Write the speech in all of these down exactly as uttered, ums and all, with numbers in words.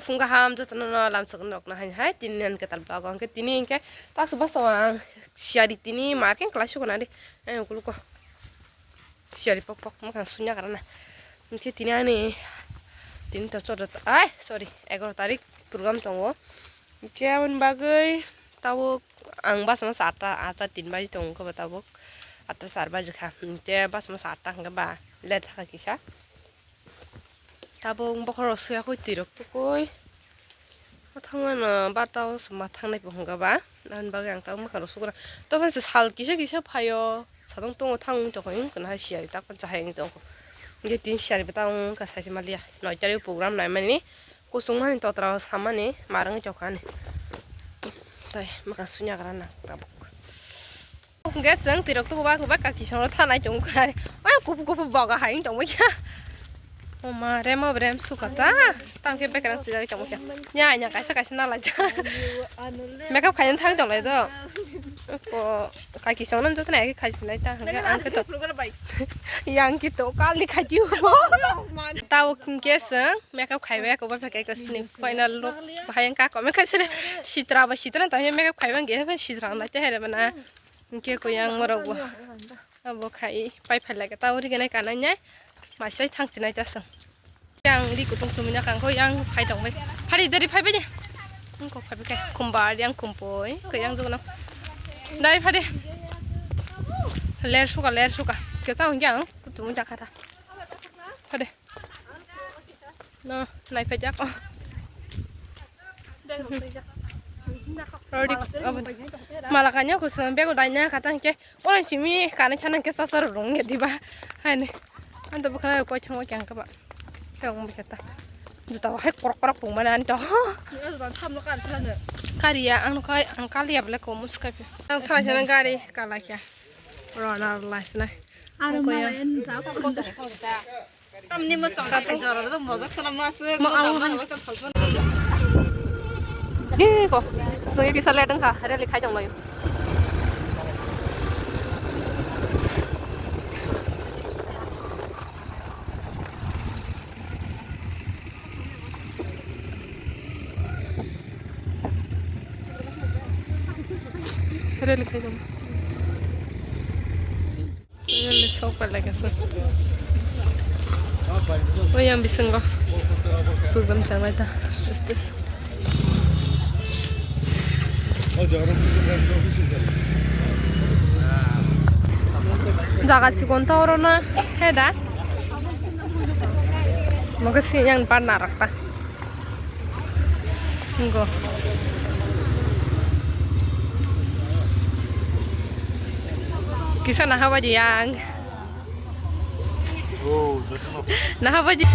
Phung kaham jotono no lamsok rok no hai hai tini nan ketal vlog o hwnkhe tini hwnkhe taksa bwskango ang siyari tini marking class o nari ang ukulugo siyari pok pok mwkhang sunya karana hwnkhe tini ani tini to chwda ai sorry egaroh tarik program tongo hwnkhe aboni bagwi tabuk ang bwskango atta atta tin baji tongo hwnkhe tabuk atta char baji kha hwnkhe bwskango atta hwnkhe ba late kha kisa. Tabuk bokhorok suyakhui twirok tukui. O thangmano barta o soma thangnai bo hwnka ba. Aboni bagwi ang tabuk mwkhang rok sugra. Toboni se sal kisa kisa phaio. Sadong tongo thang wng tongkha wng khe hai siyari tak chahai wng tongkha. Hwnkhe tini siyari bo ta wng kha saisa maliya. Noi tario program naimani. Kuchung mani totra o samani marwngwi tongkha ani. Tai mwkhang sunya gra nang tabuk. Hwnkhe chwng twirok tububa hwnkhe kaki songno thanai tongo khwnari. Oya kupu kupu boga hai wng tongma khe. O ma rema bo rem suka ta. Tamo khe bekerang swijagwi tongma khe. Nya nya kaisa kaisa nalaijak. Makeup khaina thang tonglai do. Ko kaki songno joto nai khe khai sinai ta hwnkhe ang khe to. Yang khe to kalni khaji bo. Tao hwnkhe chwng makeup khaibai ko ba phakai ko sini final look. Bahai ang ka comment khai sini sitra ba sitra ta makeup khaibai ang ge sitra nai ta here bana. Hwnkhe koi ang morok bo. Abo khai pai phai lage ta uri gana kana nya. Masai thang sinai ta song. Yang ri kutung sumina kang ko yang phai tong bai. Phari dari phai bai de. Ko phai bai khumba yang kumpoi ko yang jono. Dari phari. Ler suka ler suka. Ke ta hung yang kutung ja kata. Phari. No, nai phai jak. Oh. Rodi, oh, malakanya kusum bego daina kata hwnkhe orang simi kana chana hwnkhe sasa rung ya diba. Haine. Anta bukana koi thangma kyang kaba. Thang bukata. Juta hai korok korok pung mana anto. Kariya ang koi ang kaliya bele ko muska pe. Ang thana chana gari kala kya. Rona lasna. Ang koi. Tamni mwchang kha tei jora rok mojak sana masuk. Mo ang han. Ge ko. Sungwi kisa le dang kha. Rally khai tong laio. Rally khai tong. Ini sok pala kasa. Oh, yang bisingo. Program chang laita. Estes. Jaga chikon ta oro na. Heda. Maka si yang pan narak ta. Go. Kisa naha baji yang. Oh, that's not. Naha baji.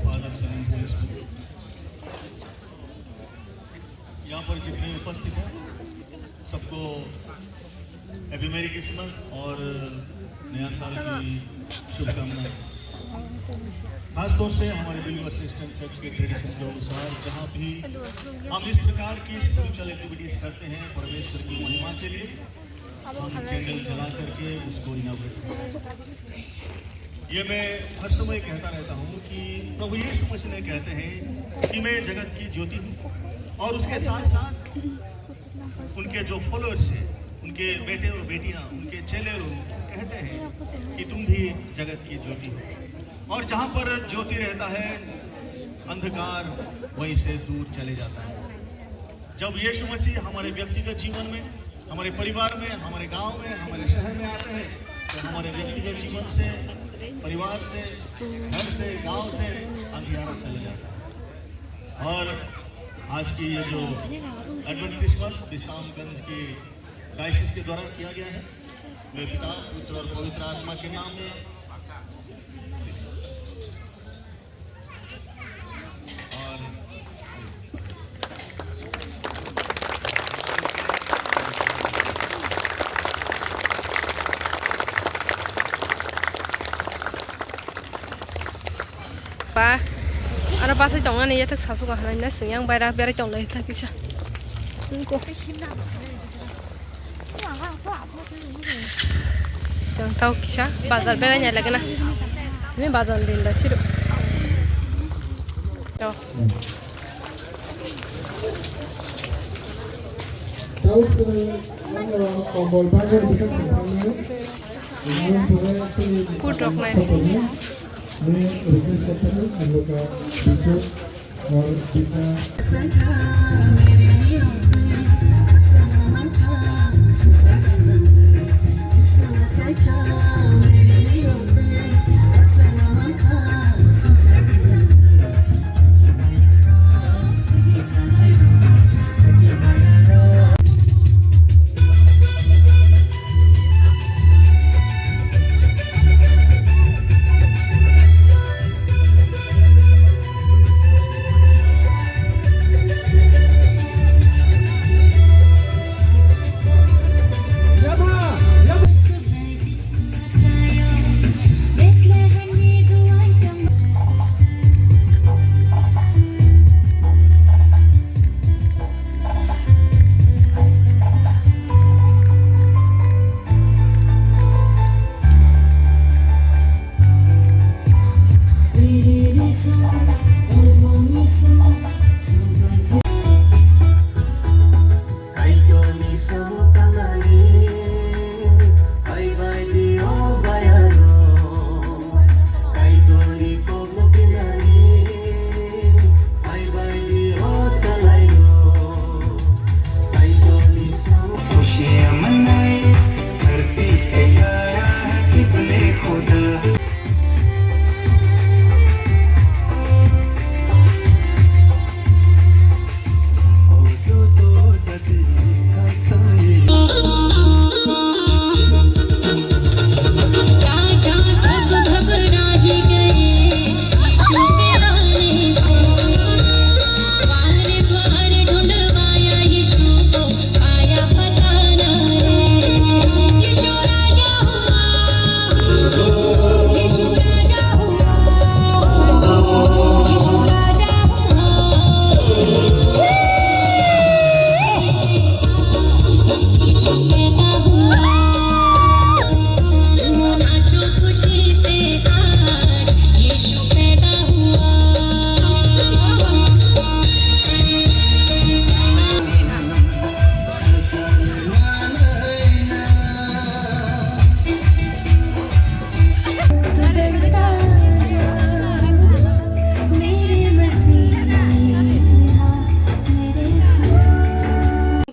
Father Salim Police को यहाँ पर जितने उपस्थित हैं, सबको Happy Merry Christmas और नया साल की शुभकामनाएं। खासतौर से हमारे बिलीवर्स क्रिश्चियन चर्च के ट्रेडिशन के अनुसार जहाँ भी हम इस प्रकार की स्पिरिचुअल एक्टिविटीज करते हैं परमेश्वर की महिमा के लिए, हम कैंडल जला करके उसको इनॉग्रेट करते हैं। ये मैं हर समय कहता रहता हूँ कि प्रभु यीशु मसीह ने कहते हैं कि मैं जगत की ज्योति हूँ, और उसके साथ साथ उनके जो फॉलोअर्स हैं, उनके बेटे और बेटियाँ, उनके चेले लोग कहते हैं कि तुम भी जगत की ज्योति हो, और जहाँ पर ज्योति रहता है, अंधकार वहीं से दूर चले जाता है। जब यीशु मसीह हमारे व्यक्तिगत जीवन में, हमारे परिवार में, हमारे गांव में, हमारे शहर में आते हैं, तो हमारे व्यक्तिगत जीवन से, परिवार से, घर से, गांव से अंधियारा चले जाता है। और आज की ये जो एडवेंट क्रिसमस विश्रामगंज की डायसिस के द्वारा किया गया है, मैं पिता, पुत्र और पवित्र आत्मा के नाम में। Ba, aro bus-o tongnani yathak sasu kaham na sing yang baira berai tonglai thak kisa. Nungko. Chwng tau kisa bazar berai nai lagana. Ini bazar din da siru. Tau. Tau se, ano, kombol bagwi bwkha kwchangni. Food rok nai.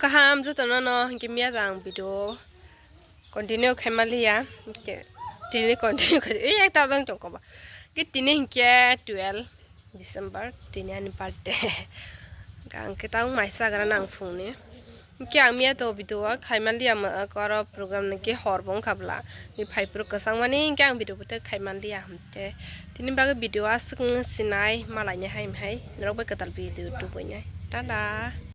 Kaham jotono no hingke miya jang video continue khaima liya, hingke tini continue khai, e, ekta dang tongkoba. Hingke tini hingke twelve December, tini ani birthday. Hingke ang khe tang mai sagra nang phungni. Hingke ang miya to video o khaima liya ma, koro program ni ke hor bo wngkha bwla. Ni phai phuru kwchang mani hingke ang video bo te khaima liya hingke. Tini bagwi video aswk wng sinai, malaini hai hai. Norok bai kwtal video tubui nai. Tada.